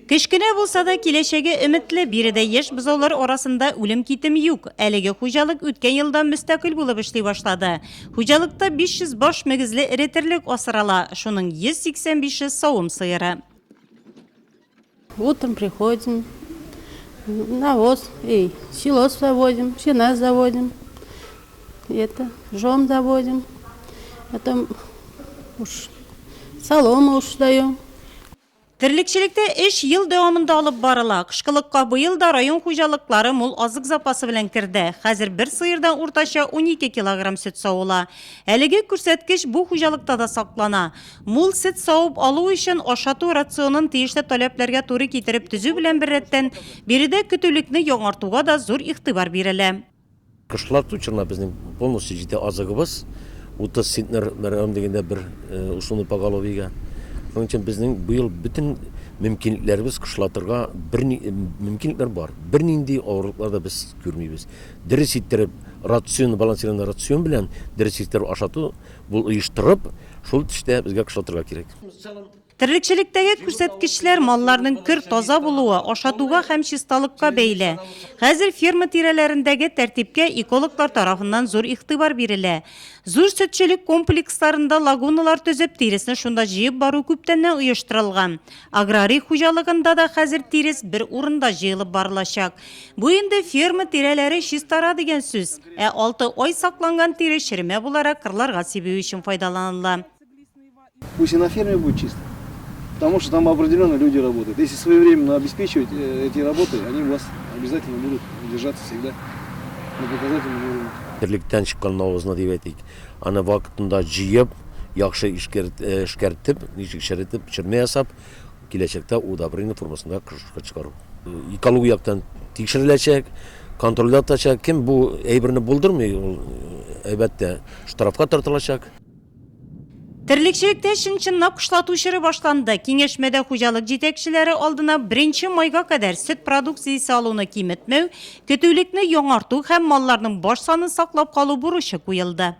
Кечкенә булса да, киләчәге өметле, биредә яшь бозаулар арасында үлем-китем юк. Әлеге хуҗалык үткән елда мөстәкыйль булып эшли башлады. Хуҗалыкта 500 баш мөгезле эре терлек асрала, шуның 185-е савым сыеры. Утром приходим, навоз, эй, силос завозим, сенаж завозим, это, жом завозим, потом уж солому уж даем. Терлекчелектә эш ел дәвамында алып барыла. Кышкылыкка быел да район хуҗалыклары мул азык запасы белән керде. Хәзер бер сыердан уртача 12 килограмм сөт савыла. Әлеге күрсәткеч бу хуҗалыкта да саклана. Мул сөт савып алу өчен ашату рационын тиешле таләпләргә туры китереп төзү белән беррәттән, биредә көтүлекне яңартуга да зур игътибар бирелә. Кышлату чорына безнең полностью җитә азыгыбыз. 30 центнер мәрәм дигәндә бер условный поголовьегә. Шуның өчен безнең быел бөтен мөмкинлекләребез кышлатырга бер мөмкинлекләр бар. Бернинди авырлыклар да без күрмибез. Дөрес иттереп рацион, балансированный рацион белән дөрес иттереп ашату, бул оештырып, шул төштә безгә кышлатырга кирәк. Терлекчелектәге күрсәткечләр малларның көр, таза булуы, ашатуга һәм чисталыкка бәйле. Хәзер ферма тирәләрендәге тәртипкә экологлар тарафыннан зур игътибар бирелә. Зур сөтчелек комплексларында лагуналар төзеп, тиресне шунда җыеп бару күптәннән оештырылган. Аграрий хуҗалыгында да хәзер тирес бер урында җыелып барылачак. Бу инде ферма тирәләре чистара дигән сүз. Ә алты ай сакланган тире черемә буларак кырларга сибү өчен файдаланыла. Пусть и на ферме будет чисто, потому что там определенно люди работают. Если своевременно обеспечивать э, эти работы, они у вас обязательно будут держаться всегда на показательном уровне. Терлектән чыккан навозны дип әйтик, аны вакытында җыеп, яхшы э, эшкәртеп, ничек черетеп, чермә ясап, киләчәктә удобрение формасында кышка чыгару. Экология яктан тикшереләчәк, контрольдә тотачак. Кем бу әйберне булдырмый, ул әлбәттә штрафка тартылачак. Терлекчелектә чын-чынлап кышлату чоры башланды. Киңәшмәдә хуҗалык җитәкчеләре алдына беренче майга кадәр сөт продукциясе алуны киметмәү, көтүлекне яңарту һәм малларның баш санын саклап калу бурычы куелды.